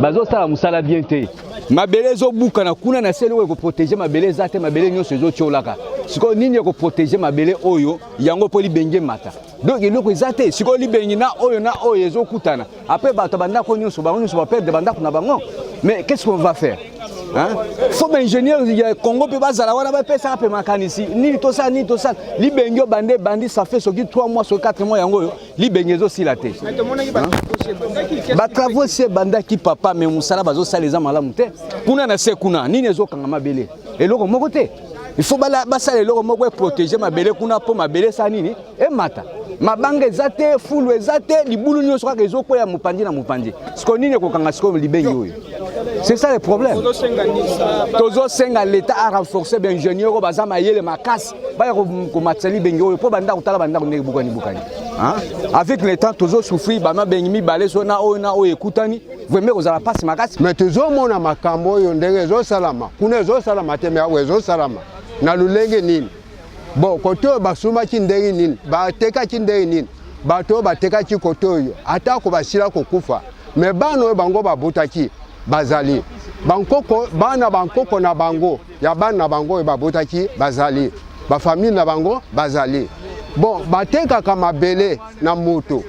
Bazosala mosala bien te. Mabele ezobukana kuna na se, eloko ekoprotéger mabele eza te. Mabele nyonso ezotiolaka. Sikoyo nini ekoprotéger mabele oyo yango mpo libenge mata? Donc eloko eza te. Sikoyo libengi na oyo na oyo ezokutana. Après bato ya bandako nyonso, bango nyonso baperdre bandako na bango. Mais qu'est-ce qu'on va faire, hein? Faut baingénieur ya Congo mpe bazala wana, bapesaka mpe makanisi nini tosala, nini tosala. Libengi oyo bande ebandi, ça fait soki 3 mois, soki 4 mois, yango oyo libengi ezosila te. Batravaux si ebandaki, papa, mais mosala bazosala eza malamu te. Kuna na se kuna, nini ezokanga mabele? Eloko moko te. Il faut basala eloko moko eprotéger mabele kuna mpo mabele esala nini? Emata. Mabanga eza te, fulu eza te, libulu nyonso kaka ezokwea mopanzi na mopanzi. Sikoyo nini ekokanga sikoyo libengi oyo? C'est ça le problème. Tozosenga l'État arenforcer baingénieur oyo baza mayele makasi, baya komatisa libengi oyo mpo bandako, tala bandako ndenge bukani bukani. Avec le temps tozosouffrir. Bamabengi mibale so na oyo na oyo ekutani, vraiment kozala mpasi makasi. Mais tozomona makambo oyo ndenge ezosalama kuna, ezosalama te. Mais awa ezosalama na lolenge nini? Bon, kote oyo basomaki ndenge nini? Batekaki ndenge nini? Bato oyo batekaki kote oyo, atako basila kokufa, mais bana oyo bango babotaki bazali bankoko, bana bankoko na bango ya bana na bango oyo babotaki bazali, bafamille na bango bazali. Bon, batekaka mabele na moto,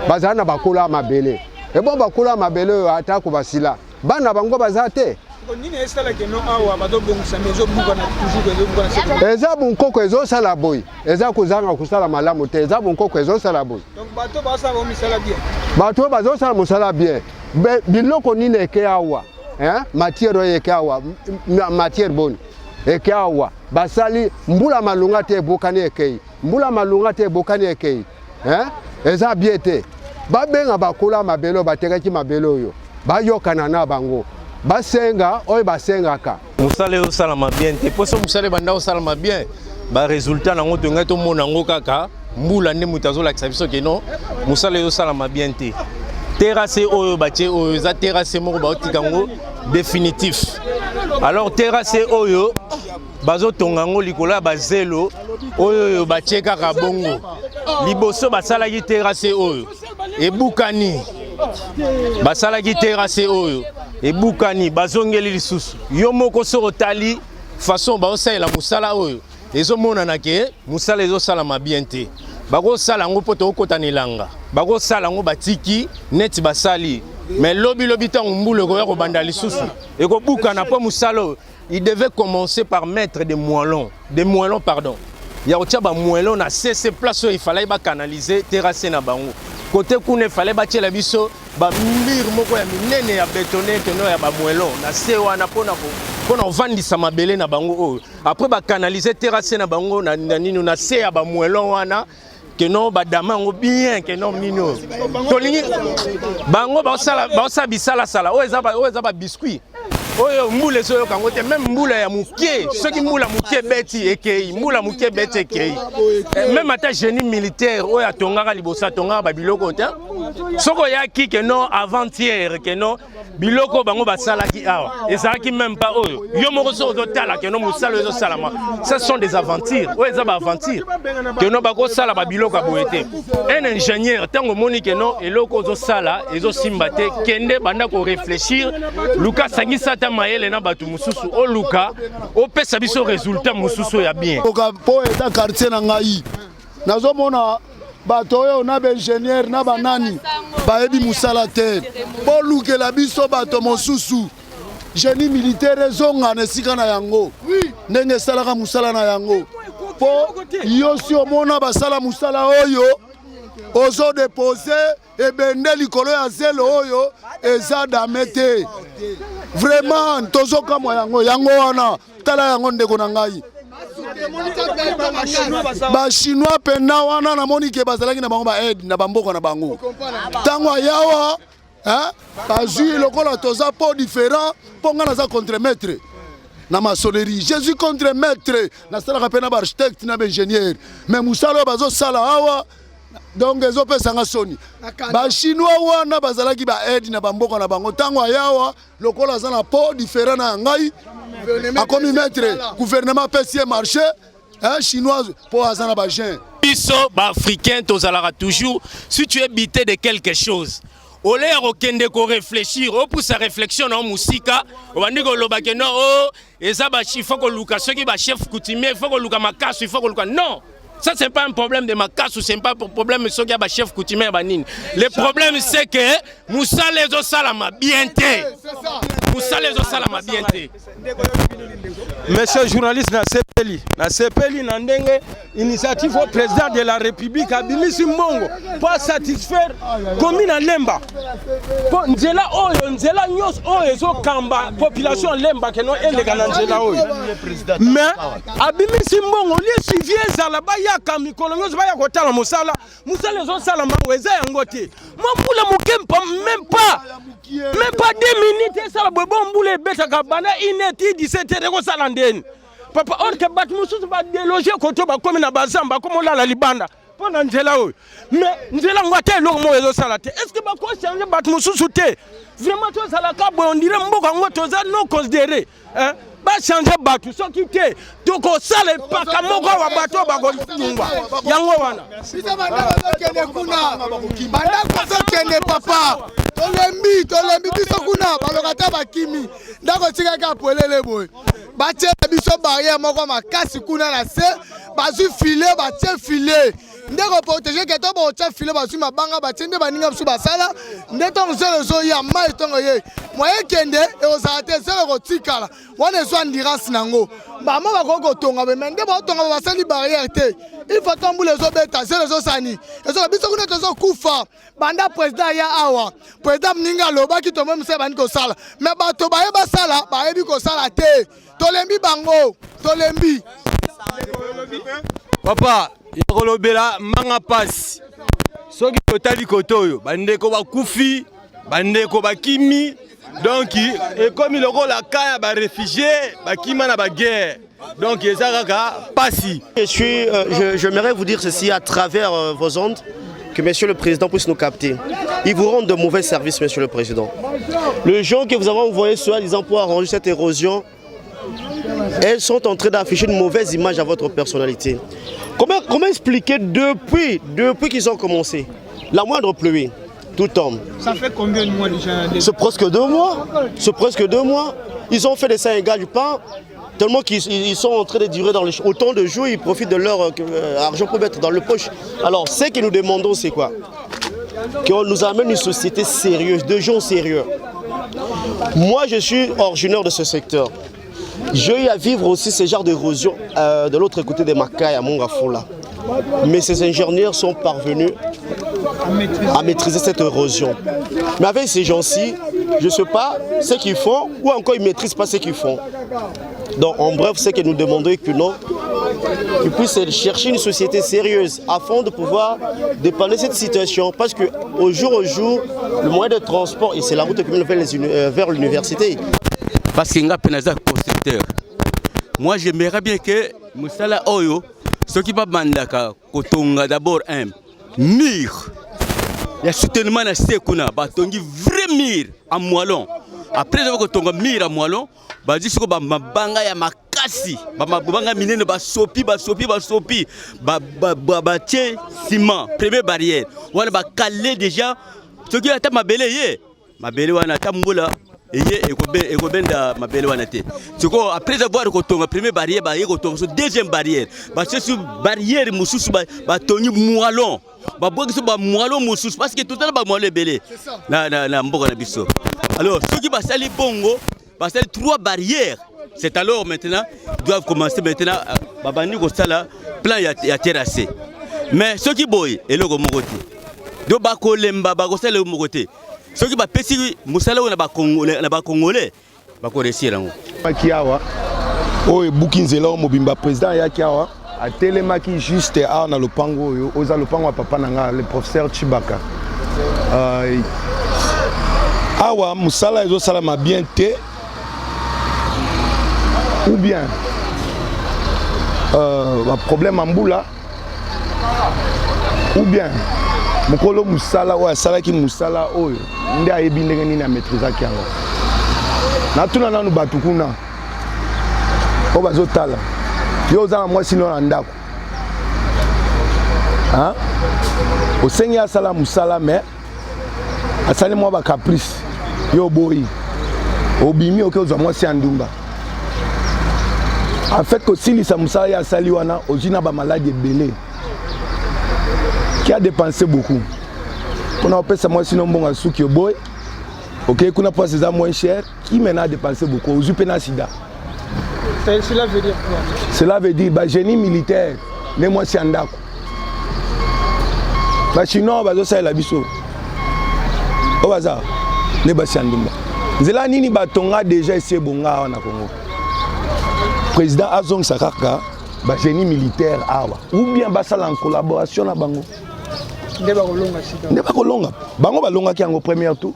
bazali na bakolo ya mabele. Ebon, bakolo ya mabele oyo, atako basila, bana bango baza te. Nini esalaka no awa bazobongisa, mais ezobukana toujours, ezobukana? Eza bonkoko ezosala boye, eza kozanga kosala malamu te, eza bonkoko ezosala boye. Donc bato basala bango misala bien? Bato oyo bazosala mosala bien. Biloko nini eke awa, hein? Matière oyo eke awa, matière boni eke awa? Basali mbula malunga te, ebukani ekei, mbula malunga te, ebukani ekei, hein? Eza bien te. Babenga bakolo ya mabele oyo batekaki mabele oyo, bayokana na bango, basenga oyo basengaka. Mosala ezosalama bien te, mpo so mosala ebanda kosalama bien, barésultat nango tongai tomona yango. Kaka mbula nde moto azolakisa biso que non, mosala ezosalama bien te. Terrasse oyo batie oyo eza terrasse moko baotika yango définitif. Alors terrasse oyo bazotonga yango likolo ya bazelo oyo oyo batie kaka bongo. Liboso basalaki terrasse oyo ebukani, basalaki terrasse oyo ebukani, bazongeli lisusu. Yo moko soki otali façon baosalela mosala oyo, ezomonana que mosala ezosalama bien te. Bakosala yango mpo tokokɔta na elanga, bakosala yango, batiki neti basali, mais lobilobi ntango mbula ekoya kobanda lisusu, ekobukana, mpo mosala oyo, il devait commencer par mettre des moellons, des moellons, pardon, ya kotia bamoellon na sese place oyo efalaki bacanaliser terrasse na bango. Kote kuna efalaki batiela biso bamurs moko ya minene ya bétonné keno ya bamoellon na se wana mpona kovandisa mabele na bango oyo. Après bacanaliser terrasse na bango na nini, na se ya bamoellon wana, keno badama yango bien. Keno nini oyo tolingi bango baosala bisalasala oyo eza babiscuit oyo mbula ezoyoka yango te. Même mbula ya moke, soki mbula moke ebeti, ekei, mbula moke ebeti, ekei. Même ata génie militaire oyo atongaka liboso, atongaka babiloko te. Soki oyaki keno avant-hier, keno biloko bango basalaki awa ezalaki même pas oyo. Yo moko soki ozotala keno mosala oyo ezosalama, ce sont des aventures. Oyo eza baaventure keno bakosala babiloko ya boye te. Un ingénieur, ntango omoni keno eloko ozosala ezosimba te, kende banda koréfléchir, luka sangisa ata mayele na bato mosusu, oluka opesa biso résultat mosusu ya bien. Mpo eza quartier na ngai, nazomona bato oyo na baingénieur na banani bayebi mosala te. Bolukela biso bato mosusu. Génie militaire ezonga na esika na yango ndenge esalaka mosala na yango, mpo yo si omona basala mosala oyo ozodéposer ebende likolo ya zelo oyo eza damé te. Vraiment tozokamwa yango. Yango wana, tala yango, ndeko na ngai, bachinois mpenza wana, namoni que bazalaki na bango baaide na bamboka na bango. Ntango ayawa bazwi lokola toza po différent, mpo ngai naza contremaître na maçonnerie, je suis contremaître, nasalaka mpe na baarchitecte na baingénieur. Mais mosala oyo bazosala awa, donc ezopesanga soni. Bachinois wana bazalaki baaide na bamboka na bango. Ntango ayawa, lokola aza na po différent na ya ngai, akomi maître. Gouvernement apesi ye marché chinoise mpo aza na bagin. Biso baafricain tozalaka toujours, si tu es bité de quelque chose. Ole ya kokende koreflechir, opusa réflexion na yo mosika, obandi koloba ke non, oh, eza ba il faut koluka soki ba chef coutumier, il faut koluka makasu, il faut koluka non. Ça, c'est pas un problème de makasu, c'est pas un problème soki ya ba chef coutumier ya banini. Le problème, c'est que mosala ezosalama bien te, mosala ezosalama bien te. Monsieur journaliste, nasepeli, nasepeli na ndenge initiative au président de la République abimisi mbongo mpo asatisfaire commune ya Lemba, mpo nzela oyo, nzela nyonso oyo ezokamba population ya Lemba keno eleka na nzela oyo. Mais abimisi mbongo lie suivi ezala, bayaka mikolo nyonso, baya kotala mosala. Mosala ezosalama awa eza yango te. Mwa mbula moke, même pas 2 minutes esala boye, bo mbula ebetaka banda 1 ti 17 heures, ekosala ndeni, papa? Or ke bato mosusu badéloger koto, bakomi na bazamba, bakomi olala libanda mpo na nzela oyo. Mais nzela yango, ata eloko moko ezosala te. Est ce que bakochanger bato mosusu te? Vraiment, tozalaka boye, on dirait mboka yango toza non considéré, hein? Bachanger bato, soki te tokosala epaka moko awa, bato oyo bakotungwa yango wana. Biso bandako ezokende kuna, bandako ezokende, papa. Tolembi, tolembi. Biso kuna baloka ta bakimi, ndako etikaki polele boye. Batiela biso barrière moko makasi kuna na se, bazwi filet, batie filet nde koprotéger ke to botia filet, bazwi mabanga batie nde baninga biso basala nde. Ntongo zelo ezoya, mai ntongo ye moye kende ekozala te, zelo ekotikala wana, ezwa endurance nango. Bama bakoki kotonga be, me nde baotonga be basali barrière te. Il faut to mbula ezobeta, zelo ezosani ezoka, biso kuna tozokufa. Banda président ya awa, président moninga alobaki tomoi mosala bandi kosala, me bato baye basala bayebi kosala te. Tolembi bango, tolembi. Papa, ya kolobela manga pasi. Soki totali kote oyo, bandeko bakufi, bandeko bakimi, donc ekomi lokola ka ya baréfugiés bakima na baguerre, donc eza kaka pasi. Je suis, j'aimerais vous dire ceci à travers vos ondes, que Monsieur le Président puisse nous capter. Ils vous rendent de mauvais services, Monsieur le Président. Le gens que vous avez envoyé soi-disant pour arranger cette érosion, elles sont en train d'afficher une mauvaise image à votre personnalité. Comment expliquer depuis qu'ils ont commencé, la moindre pluie, tout tombe? Ça fait combien de mois déjà? C'est presque 2 mois. C'est presque 2 mois. Ils ont fait des ça un gagne-pain. Tellement qu'ils ils sont en train de durer autant de jours, ils profitent de leur argent pour mettre dans le poche. Alors, ce que nous demandons, c'est quoi? Qu'on nous amène une société sérieuse, de gens sérieux. Moi, je suis originaire de ce secteur. J'ai eu à vivre aussi ce genre d'érosion de l'autre côté des Macailles à Mont-Ngafula. Mais ces ingénieurs sont parvenus à maîtriser cette érosion. Mais avec ces gens-ci, je ne sais pas ce qu'ils font ou encore ils ne maîtrisent pas ce qu'ils font. Donc en bref, ce que nous demandons est que non, qu'ils puissent chercher une société sérieuse afin de pouvoir dépanner cette situation. Parce qu'au jour au jour, le moyen de transport, et c'est la route qui mène vers l'université. Parce que nga mpe naza constructeur. Moi, j'aimerais bien que mosala oyo, soki babandaka kotonga d'abord un mur ya soutènement na se kuna, batongi vrai mur en moellon. Après avoir kotonga mur en moellon, bazwi siko bamabanga ya makasi, bamabanga minene, basopi, basopi, basopi, batie ciment, première barrière wana bakale déjà. Soki ata mabele ye mabele wana, ata mbula eye ekobenda mabele wana te. Sikoyo, après avoir kotonga première barrière, baye kotonga so deuxième barrière, batie su barrière mosusu, batongi moellon, babwaki so bamoellon mosusu, parce que tozala bamoellon ebele na mboka na biso. Alors soki basali bongo, basali trois barrières, c'est alors maintenant doivent commencer maintenant, babandi kosala plan ya terrasse. Mais soki boye, eloko moko te. Donc bakolemba, bakosala eloko moko te. Soki bapesi mosala oyo na bacongolais, bakoréussir yango. Aki awa oyo ebuki nzela oyo mobimba. Président ayaki awa, atelemaki juste awa na lopango oyo, oza lopango ya papa na nga, le professeur Chibaka. Awa mosala ezosalama bien te, ou bien baproblème ya mbula, ou bien mokolo mosala oyo asalaki mosala oyo nde ayebi ndenge nini amaîtrisaki yango. Natuna nanu bato kuna oyo bazotala yo, oza na mwasi no na ndako, osengi asala mosala, mais Asali mwa ba caprice, yo oboyi, obimi oke ozwa mwasi ya ndumba. En fait, kosilisa mosala ye asali wana, ozwi na bamaladi ebele qui a dépensé beaucoup mpona opesa mwasi no mbongo ya suki oboyi, okei kuna mpasi eza moins cher, qui maintenant a dépensé beaucoup, ozwi mpe na sida. Cela veut dire quoi? Cela veut dire ba génie militaire nde mwasi ya ndako. Ba chinois bazosalela biso oyo baza nde basi ya ndumba. Nzela nini batonga deja esi ebonga awa na Congo? Président azongisa kaka ba génie militaire awa ou bien basala en collaboration na bango nde bakolonga sika, nde bakolonga. Bango balongaki yango première tour.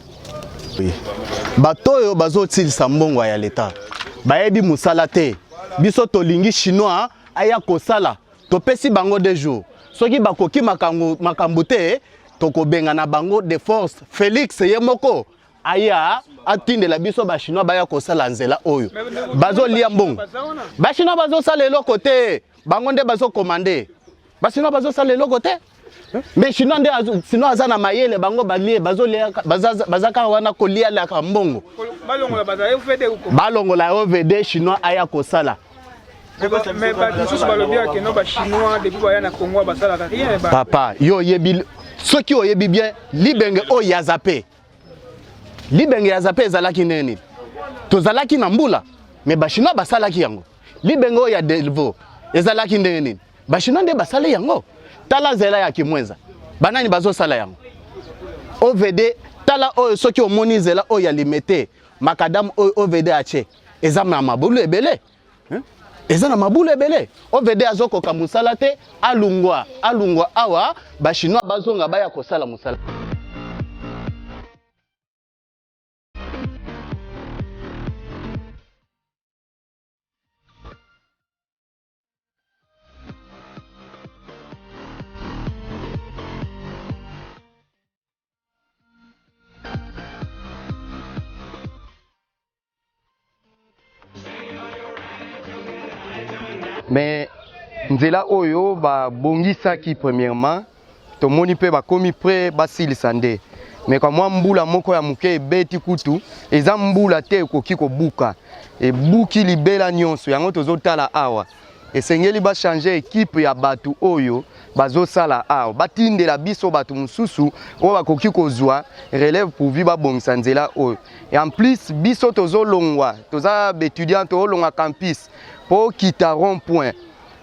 Bato oyo bazotilisa mbongo ya leta bayebi mosala te. Biso tolingi chinois aya kosala, topesi bango 2 jours. Soki bakoki makambo te, tokobengana bango de force. Félix ye moko aya atindela biso bachinois baya kosala nzela oyo. Bazolia mbongo, bachinois bazosala eloko te, bango nde bazokomande. Bachinois bazosala eloko te, mais chinois nde chinois aza na mayele. Bango balie, bazolia, baza kaka wana kolialaka mbongo. Balongola OVD, chinois aya kosala. Mais bato mosusu balobi ake no, bachinois depuis baya na Congo basalaka rien. Papa, yo oyebi, soki oyebi bien libenge oyo ya zape, libenge ya zape ezalaki ndenge nini? Tozalaki na mbula, mais bachinois basalaki yango. Libenge oyo ya Delvaux ezalaki ndenge nini? Bachinois nde basali yango. Tala nzela ya Kimwenza, banani bazosala yango? OVD. Tala oyo, soki omoni nzela oyo ya Limete, macadam oyo OVD atie eza na mabulu ebele, eza na mabulu ebele. OVD azokoka mosala te, alungwa, alungwa awa, bachinois bazonga baya kosala mosala. Mais nzela oyo babongisaki premièrement, tomoni mpe bakomi près basilisa nde, mais ka mwa mbula moko ya moke ebeti, kutu eza mbula te ekoki kobuka, ebuki libela nyonso. Yango tozotala awa, esengeli bachange équipe ya bato oyo bazosala awa, batindela biso bato mosusu oyo bakoki kozwa relève pourvu babongisa nzela oyo. Et en plus, biso tozolongwa, toza baétudiant, tozolongwa campus mpo okita rond point,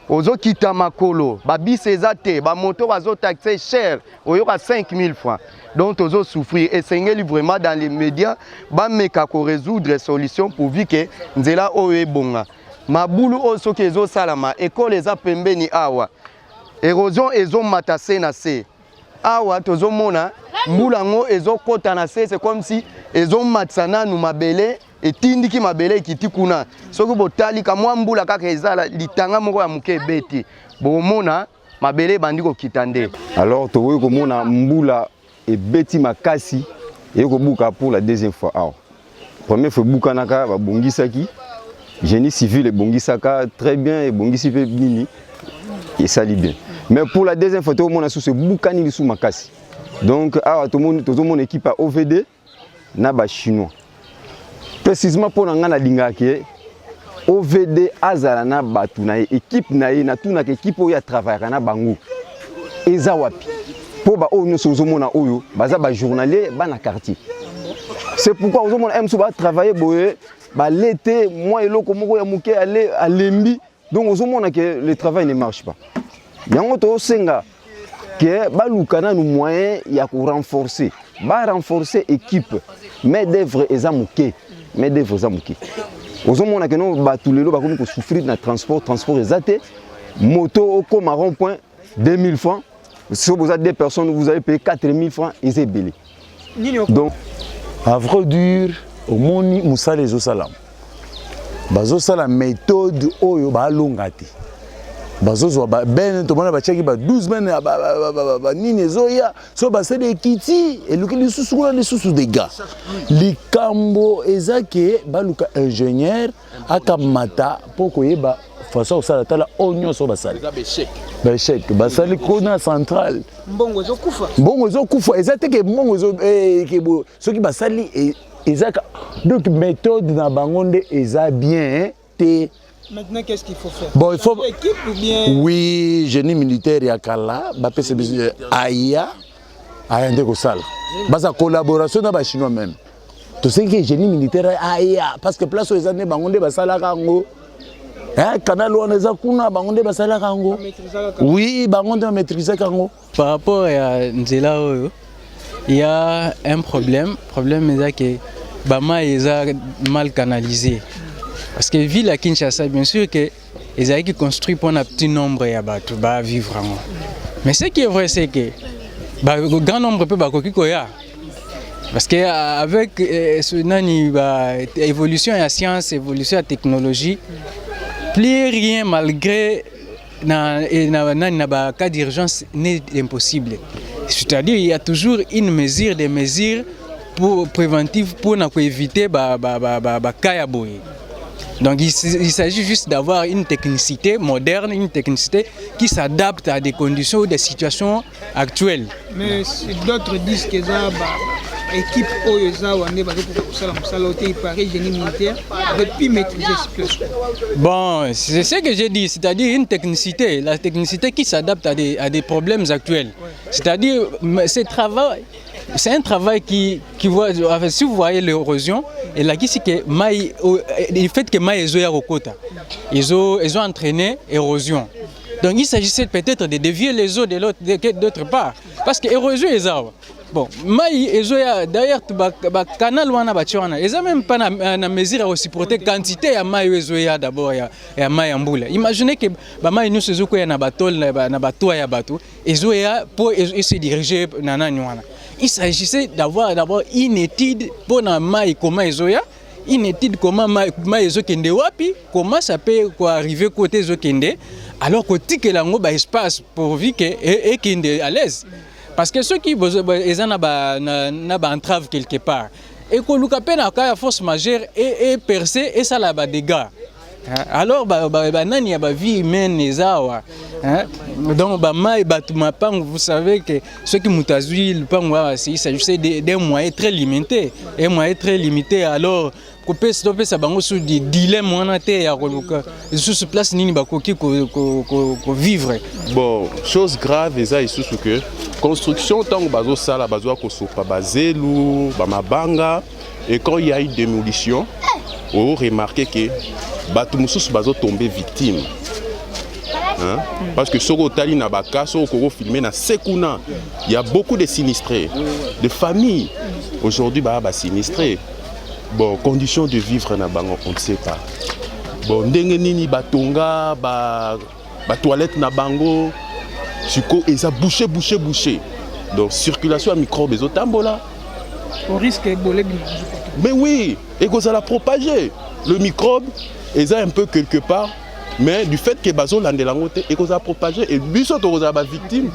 ozokita makolo, babisi eza te, bamoto bazotaxe cher, oyoka 5000 francs, donc tozosouffrir. Esengeli vraiment dans les médias bameka korésoudre solution pourvu ke nzela oyo ebonga. Mabulu oyo soki ezosalama, ekole eza pembeni awa, érosion ezomata se na se awa. Tozomona mbula yango ezokɔta na se, c'est comme si ezomatisa nanu mabele, etindiki mabele ekiti kuna. Soki botali ka mwa mbula kaka ezala litanga moko ya moke ebeti, bokomona mabele ebandi kokita nde. Alors tokoki komona mbula ebeti makasi, eye kobuka pour la deuxième fois awa. Première fois ebukanaka, babongisaki, génie civil ebongisaka très bien, ebongisi mpe nini, esali bien. Mais pour la deuxième fois tokomona susu ebukani lisusu makasi. Donc awa tozomona équipe ya OVD na bachinois. Précisément mpo na ngai, nalingaka ke OVD azala na bato na ye, équipe na ye. Natunaka, équipe oyo atravaillaka na bango eza wapi? Mpo baoyo nyonso ozomona oyo baza bajournalier, bana quartier. C'est pourquoi ozomona mosusu batravaille boye, bale te mwa eloko moko ya moke, ale alembi. Donc ozomona ke le travail ne marche pas. Yango tozosenga ke baluka nanu moyen ya korenforcer, barenforcer équipe. Main d'œuvre eza moke, main d'œuvre eza moke. Ozomona ke no, bato lelo bakomi kosouffrir na transport. Transport eza te. Moto okoma rond point 2000 francs, si vous avez deux personnes, vous allez payer 4000 francs, eza ebele. Donc à vrai dire, omoni mosala ezosalama, bazosala méthode oyo balonga te. Bazozwa babene, tomona batiaki ba 12 bene banini, ezoya so basali, ekiti, eluki lisusu kuna, lisusu dégâts. Likambo eza ke baluka ingénieur akamata mpo koyeba. façon kosala tala oyo nyonso basali baechec basali kuna centrale mbongo ezokufa mbongo ezokufa eza te ke mbongo eh, soki basali eh, eza donc méthode na bango nde eza bien te. Maintenant, qu'est-ce qu'il faut faire? Bon, il faut équipe ou bien Oui, génie militaire ya kala, ba pesa biso eh, aya aya nde kosala. Baza collaboration na ba chinois même. Tosengi génie militaire aya parce que place oyo eza nde bango nde basalaka yango. Hein, canal wana eza kuna bango nde basalaka yango. Oui, bango nde ba maîtrisaka yango. Par rapport ya nzela oyo, il y a un problème. Problème eza que ba mayi eza mal canalisé. Parce que ville ya Kinshasa, bien sûr que ezalaki construit mpona petit nombre ya bato ba vivre yango. Mais ce qui est vrai, c'est que ba grand nombre mpe bakoki koya. Parce que euh, avec euh, ce nani ba évolution ya science, évolution ya technologie, plus rien malgré na, na, nani na ba cas d'urgence n'est impossible. C'est-à-dire il y a toujours une mesure, des mesures pour préventives pour na éviter ba ba ba ba, ba cas ya boye. Donc il, il s'agit juste d'avoir une technicité moderne, une technicité qui s'adapte à des conditions ou des situations actuelles. Mais d'autres disent que ça ba équipe oyo eza awa nde bazokoka kosala mosala oyo te, il paraît génie militaire avait pu maîtriser situation. Bon, c'est ce que j'ai dit, c'est-à-dire une technicité, la technicité qui s'adapte à des problèmes actuels. Ouais. C'est-à-dire, ce travail, c'est un travail qui voit, enfin, si vous voyez l'érosion, et là, c'est que maï, le fait que maï ezo ya kokota, ils ont entraîné érosion. Donc il s'agissait peut-être de dévier les eaux de l'autre, d'autre part. Parce que érosion est ça. Bon, maï ezo ya d'ailleurs ba, ba canal wana ba wana, eza même pas na, na mesure ya supporter quantité ya mayi ezo ya d'abord ya ya mayi ya mbula. Imaginez que ba mayi nyonso ezo koya na ba tôle na ba, na ba toit ya bato, ezo ya po e se diriger na nani wana. Il s'agissait d'avoir d'abord une étude pour na mayi comment ezo ya une étude comment mayi ezokende wapi, comment ça peut arriver côté ezokende, alors kotikela yango ba espace pourvu que ekende à l'aise. Parce que soki eza na ba, na, na ba entrave quelque part, ekoluka mpe na cas ya force majeure e, e percer esala ba dégâts. Alors ba, ba, ba nani ya ba vie humaine eza awa, hein? Donc ba mai bato mapango, vous savez que soki moto azwi lupango awa, il s'agissait d'un moyen très limité, un moyen très limité. Alors kopesa topesa bango su dilemme wana te ya koluka lisusu place nini bakoki kovivre. Bon, chose grave eza lisusu ke construction ntango bazosala, bazwa kosopa bazelu bamabanga, et quand il y a eu démolition, oremarquer ke bato mosusu bazotombe victime, hein? Parce que soki otali na baka, soki okoki filmer na se kuna, il y a beaucoup de sinistrés, de familles aujourd'hui baya basinistrés. Bon, condition de vivre na bango, on ne sait pas. Bon, ndenge nini batonga ba batoilette na bango siko eza bouché, bouché, bouché, donc circulation ya microbe ezotambola. Au risque ebola ebima. Mais oui, ekozala propagé le microbe eza un peu quelque part, mais du fait que bazolandela yango te, ekozala propagé et biso tokozala bavictime.